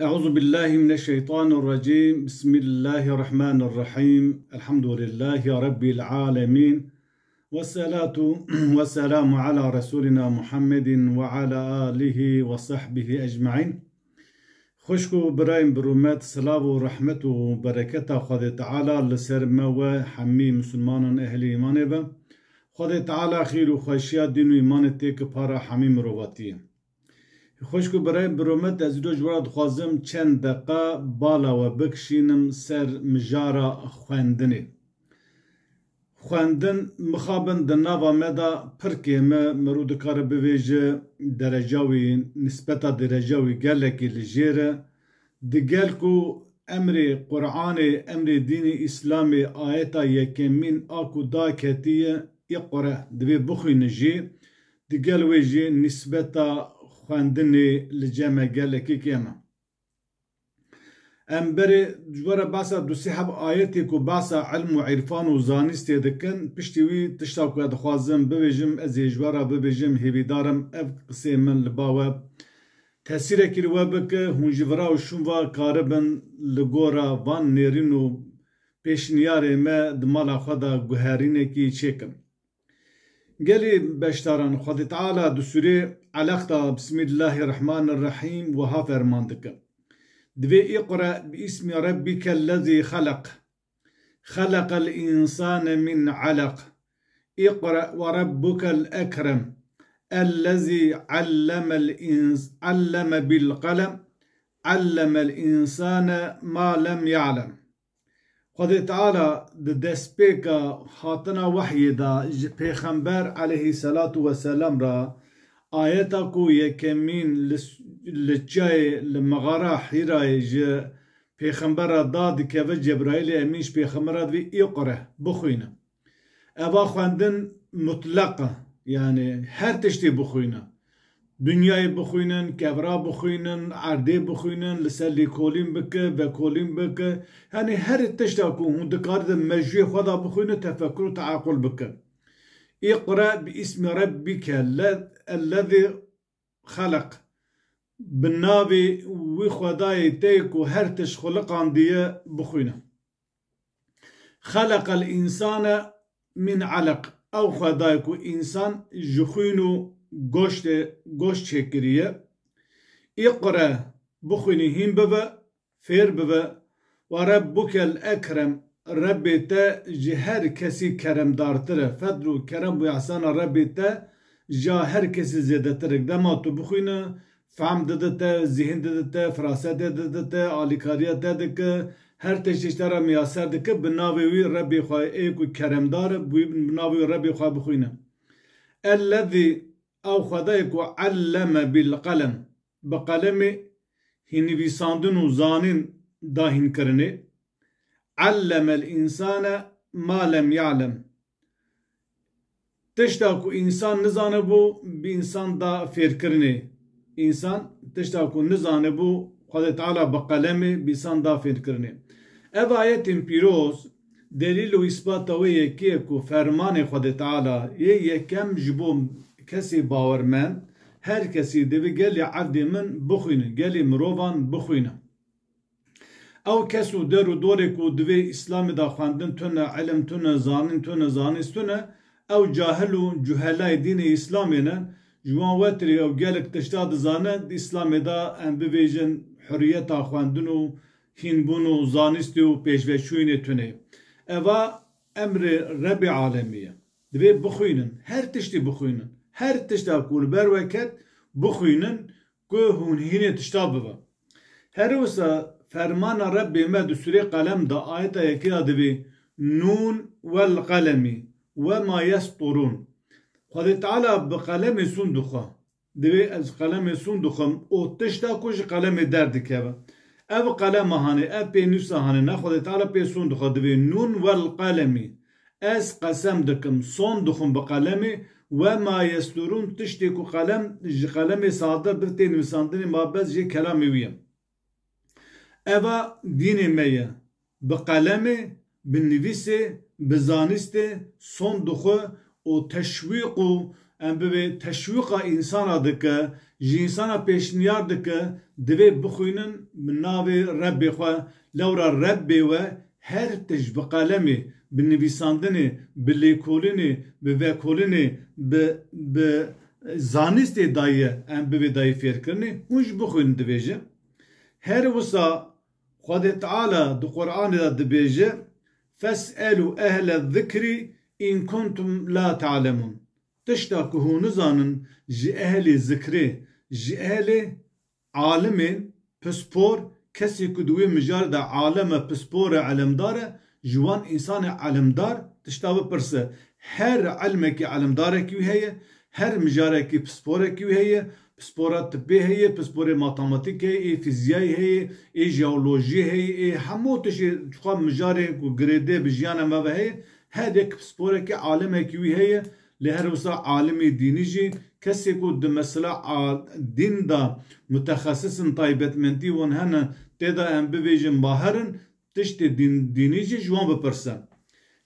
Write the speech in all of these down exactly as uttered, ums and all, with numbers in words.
أعوذ بالله من الشيطان الرجيم. بسم الله الرحمن الرحيم. الحمد لله رب العالمين. والصلاة والسلام على رسولنا محمد وعلى آله وصحبه أجمعين. Xwişk û birayên bi rûmet, silav û rehmet û bereketa Xwedê Teala li ser me we hemî misilmanan ehlê îmanê be. Xwedê Teala xêr û xweşiya dîn û îmanê têke para hemî mirovatiyê. Xwişk û birayên bi rûmet, ez îro ji we re dixwazim çend deqa bala we bikişînim ser mijara xwendinê. Xwendin mixabin di nava me de pir kêm e, mirov dikare bivêje dereca wî, nisbeta dereca wî gelekî li jêr e. Digel ku emrê Quranê, emrê dînê Îslamê ayeta yekemîn a ku daketiye, "Îqre", divê bixwîne jî, digel wê jî nisbeta xwendinê li cem me gelekî kêm e. Em berê ji we re behsa du sê heb ayetê ku behsa ilm û îrfan û zanîstê dikin, piştî wî tişta ku ez dixwazim bibêjim, ez ê ji we re bibêjim, hêvîdar im ev qisê min li ba we tesîrekî li we bike, hûn jî vira û şûn ve karibin li gora van nêrîn û pêşniyarê me di mala xwe de guherînekî çêkin. Gelî beşdaran, Xwedê Teala di sûrê Elaq de, Bismillahirrahmanirrahîm, wiha ferman dike. Divê "Îqre bi îsmi rebbikellezî xeleq. Xeleqel însane min eleq. Îqre ve rebbukel ekrem. Ellezî ellemel îns-, elleme bil qelem. Ellemel însane ma lem ya'lem." Xwedê Teala di destpêka hatina wehyê de ji Pêxember aleyhisselatu vesselam re ayeta ku yekemîn li, li çiyayê, li mexara Hîrayê ji Pêxember re da dikeve, Cebraîlê Emîn ji Pêxember re divê "Îqre", bixwîne. Eva xwendin mutleq e, yanî her tiştê bixwîne. Dinyayê bixwînin, kevra bixwînin, erdê bixwînin, li ser lêkolîn bike, vekolîn bike. Yanî her tişta ku hûn dikarin di mejûyê xwe de bixwînin, tefekur û teaqul bikin. "Îqre bi îsmi rebbike le-, ellezî xeleq." Bi navê wî Xwedayê te ku her tişt xuliqandiye, bixwîne. "Xeleqel însane min eleq." Ew Xwedayê ku însan ji xwîn û goştê, goşt çêkiriye. "Îqre", bixwînî hîn bibe, fêr bibe. "Ve rebbukel ekrem", Rebbê te ji her kesî keremdartir e. Fedl û kerem û ihsana Rebbê te ji her kesî zêdetir e. Dema tu bixwîne, fehm dide te, zîhin dide te, firasetê dide te, alîkariya te dike, her tiştê ji te re miyaser dike, bi navê wî Rebbê xwe ê ku keremdar e, bi navê wî Rebbê xwe bixwîne. Ellezî, ew Xwedayê ku elleme bil qelem, bi qelemê hîn nivîsandin û zanîn da hînkirinê. Ellemel însane ma lem ya'lem. Tişta ku însan nizanibû, bi însan da fêrkirinê. Însan tişta ku nizanibû, Xwedê Teala bi qelemê bi însan da fêrkirinê. Ev ayetên pîroz delîl û îsbata wê yekê ye ku fermanê Xwedê Teala yê yekem ji bo kesê bawermend, her kesî divê gelê erdê min bixwînin, gelê mirovan bixwînin. Ew kes û der û dorê ku divê Îslamê de xwendin tune, ilim tune, zanîn tune, zanîst tune, ew cahil û cuhelayê dînê Îslamê ne. Ji wan wetirî ew gelek tişta dizane, di Îslamê de em bibêjin hurriyeta xwendin û hînbûn û zanîstê û pêşveçûyînê tune. Eva emrê Rebê alemî ye. Divê bixwînin, her tiştî bixwînin. Her tişta ku li ber we ket, bixwînin ku hûn hînê tişta bibe. Her wisa fermana Rebbê me di sûrê Qelem de ayeta yekê de divê, "Nûn wel qelemî we ma yesturûn." Xwedê Teala bi qelemê sûn dixwe. Divê ez qelemê sûn dixwim û tişta ku ji qelemê derdikeve. Ev qelema hanê, ev pênûsa hanê, ne Xwedê Teala pê sûn dixwe, divê, "Nûn wel qelemî." Ez qesem dikim, son dixwim bi qelemê, "We ma yesturûn", tiştê ku qelem, ji qelemê sadir dibe tê nivîsandinê, ma bes jê kelamê wî ye. Eva dînê me ye. Bi qelemê, bi nivîsê, bi zanîstê son dixwe û teşwîq û em bibê teşwîqa însana dike, Ji însana pêşniyar dike, divê bixwînin bi navê Rebbê xwe, lewra Rebbê we her tişt bi qelemê, bi nivîsandinê, bi lêkolînê, bi vekolînê, bi, bi zanistê daye, em bivê dayê fêrkirinê, hûn jî bixwînin divêje. Her wisa Xwedê Teala di Qur'anê de dibêje, "Fes'elû ehle zikrî in kuntum la ta'lemûn." Tişta ku hûn nizanin, ji ehlê zikrê, ji ehlê alimên, pispor, kesê ku di wê mijarê de alem e, pispor e, elemdar e, ji wan însanê elemdar tişta bipirse. Her ilmekî elemdarekî wî heye, her mijarekî pisporekî wî heye, pispora tibê heye, pisporê matematîk heye, ê fîziyayê heye, ê jeolojiyê heye, ê hemû tiştê çiqa mijarê ku girêdê bi jiyana me ve heye, her yek pisporeke alemekî wî heye. Lê her wisa alimê dînî jî kesê ku di mesela a, dîn de mutexesis in, taybetmendî wan hene, tê de em bivêjin mahir in, tiştê dîn, dînî jî ji wan bipirse.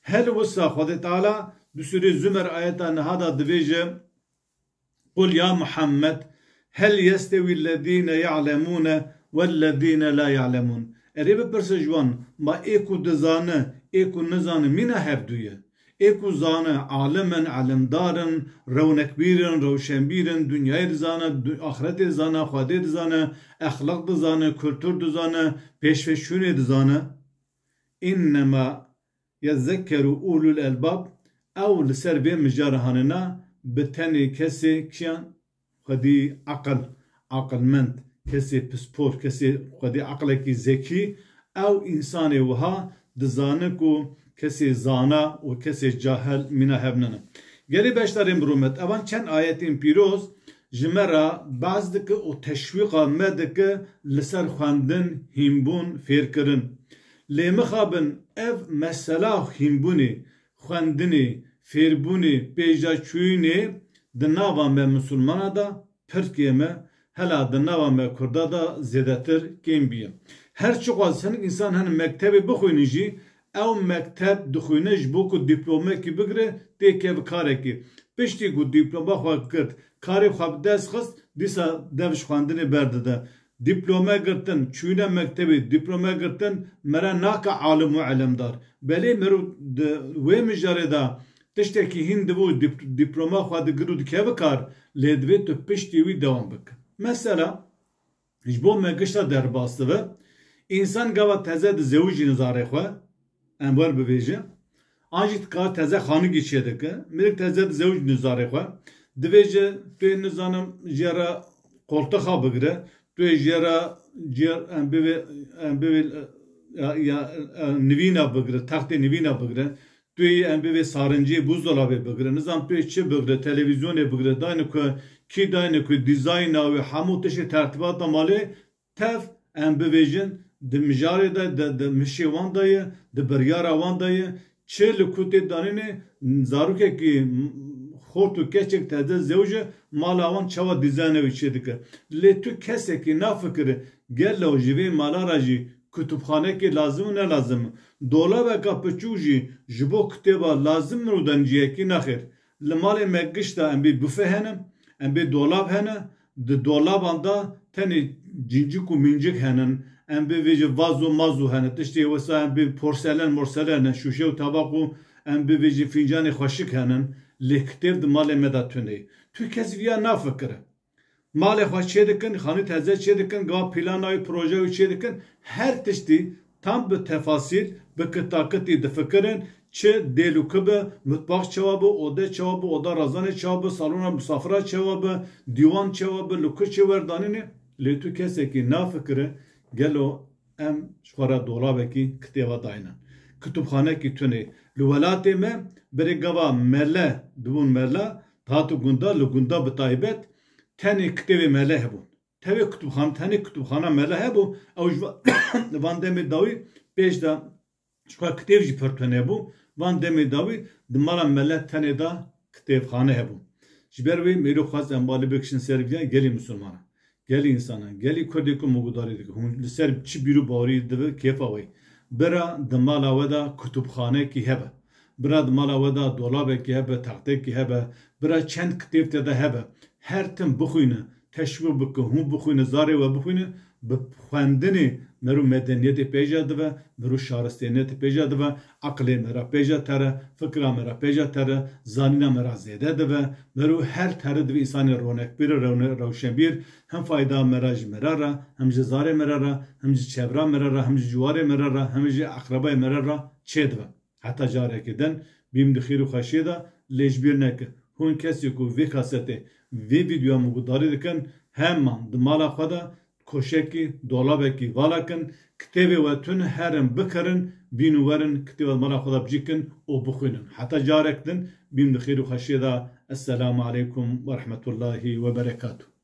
Her wisa Xwedê Teala di Sûrê Zümer ayeta niha de dibêje, "Qul ya Muhammed, hel yestewî lezîne ya'lemûne wellezîne la ya'lemûn." Erê bipirse ji wan, ma ê ku dizane, ê ku nizane mîna hevdû ye? Ê ku zane, alim in, elemdar in, rewnekbîr in, rewşenbîr in, dinyayê dizane, du-, axretê dizane, Xwedê dizane, exlaq dizane, kultur dizane, pêşveçûnê dizane. "Înnema yezekkeru ulul elbab", ew li ser vê mijara hanina bi tenê kesê kiyan xwedî aqil, aqilmend, kesê pispor, kesê xwedî aqilekî zekî, ew însanê wiha dizane ku kesê zana û kesê cahil mîna hev nine. Gelê beşdarên bi rûmet, evan çend ayetên pîroz ji me re behs dike û teşwîqa me dike li ser xwendin, hînbûn, fêrkirin. Lê mixabin ev mesela hînbûnê, xwendinê, fêrbûnê, pêjaçûyînê di nava me misilmana de pir kêm e, hela di nava me kurda de zêdetir kêm bîye. Her çiqas hinek însan hene mektebê bixwînin jî, ew mekteb dixwîne ji bo ku dîplomekî bigire, tê kevkarekî. Piştî ku dîploma xwe girt, karê xwe bi dest xist, dîsa dev ji xwendinê berdide. Dîplome girtin, çûyîne mektebê, dîplome girtin, mere nake alim û elemdar. Belê meriv di wê mijarê de tiştekî hîn dibû, dîp-, dîploma xwe digir û dikeve kar, lê divê tu piştî wî dewam bike. Mesela, ji bo me gişta derbas dibe, însan gava teze dizewicîne zarê xwe, em wer bivêje, an jî ka teze xanigî çêdike, mirik teze dizewicîne zarê xwe, divêje, tu yê nizanim, jê re qoltixa bigire, tu yê jê re, jê, em bivê, em bivê, ya, ya, e, nivîna bigire, textê nivîna bigire, tu yê em bivê sarincê buzdolabê bigire, nizam tu yê çi bigire, televîzyonê bigire, dayne ku, kî dayne ku, dîzayna wê, hemû tiştê tertibata malê, tev, em bivêjin, di mijarê de, di, di mişê wan de ye, di biryara wan de ye, çi li ku tê danînê, zarokekî, m-, xort û keçek teze zewj e, mala wan çawa dîzayna wî çêdike. Lê tu kesekî nafikire, gelo ji vê mala re jî kutubxanekê lazim û ne lazim e? Dolabeka piçûk jî ji bo kitêba lazim in û denciyekî nexêr. Li malê me gişta em bê bufe hene, em bê dolab hene, di dolaban de tenê cincik û mincik henin, em bê vêje vazo mazo hene, tiştê wisa em bê porselen morselen hene, şûşe û tabaq û em bê vêje fîncanê xweşik henin, lê kitêb di malê me de tune ye. Tu kes viya nafikire. Malê xwe çêdikin, xanî teze çêdikin, gava plana wî, projeya wî çêdikin, her tiştî tam bi tefasîl, bi kitakitî difikirin, çi dêl û ki be, mitbax çawa be, ode çawa be, oda razanê çawa be, salona misafira çawa be, dîwan çawa be, li ku çi werdanîne, lê tu kesekî nafikire, gelo em ji xwe re dolabekî kitêba daynin? Kitûbxanekî tune. Li welatê me berê gava mele dibûn mela, dihatin gunda, li gunda bi taybet, tenê kitêbê mele hebûn. Tevê kutubxan-, tenê kutubxana mele hebû, ew ji va-, van demê dawî pêş de ji xwe kitêb jî pir tune bû. Van demê dawî di mala mele tenê de kitêbxane hebû. Ji ber wê mêro xwest em balê bikişin ser viya gelî misilmanan, gelî însanan, gelî Kurdê ku me gudarî dike. Hûn li ser çi bîr û bawerî dibe kêfa we ye. Bira di mala we de kutubxanekî hebe. Bira di mala we de dolabekî hebe, textekî hebe, bira çend kitêb te de hebe. Her tim bixwîne, teşwîq bike, hûn bixwîne, zarê we bixwîne, bi xwendinê mero medeniyetê pêja dive, mero şaristeniyetê pêja dive, aqilê me re pêja tere, fikra me re pêja tere, zanîna me re zêde dive, mero her tere dive însanê ronekbîr, rewne-, rewşenbîr, hem fayda me re ji me re re, hem ji zarê me re re, hem ji çevra me re re, hem ji ciwarê me re re, hem ji eqrebayê me re re çêdibe. Heta carekê din, bîm di xêr û xweşiyê de, lê ji bîr neke, hûn kesê ku vê kasetê, vê vîdyoya min guhdarî dikin, heman di mala xwe de koşekî, dolabekî vala kin, kitêbê we tune herin bikirin, bîn û werin kitêba di mala xwe de bicîkin û bixwînin. Heta carek din, bîm di xêr û xweşiyê de. Esselamu aleykum ve rahmetullahi ve berekatuh.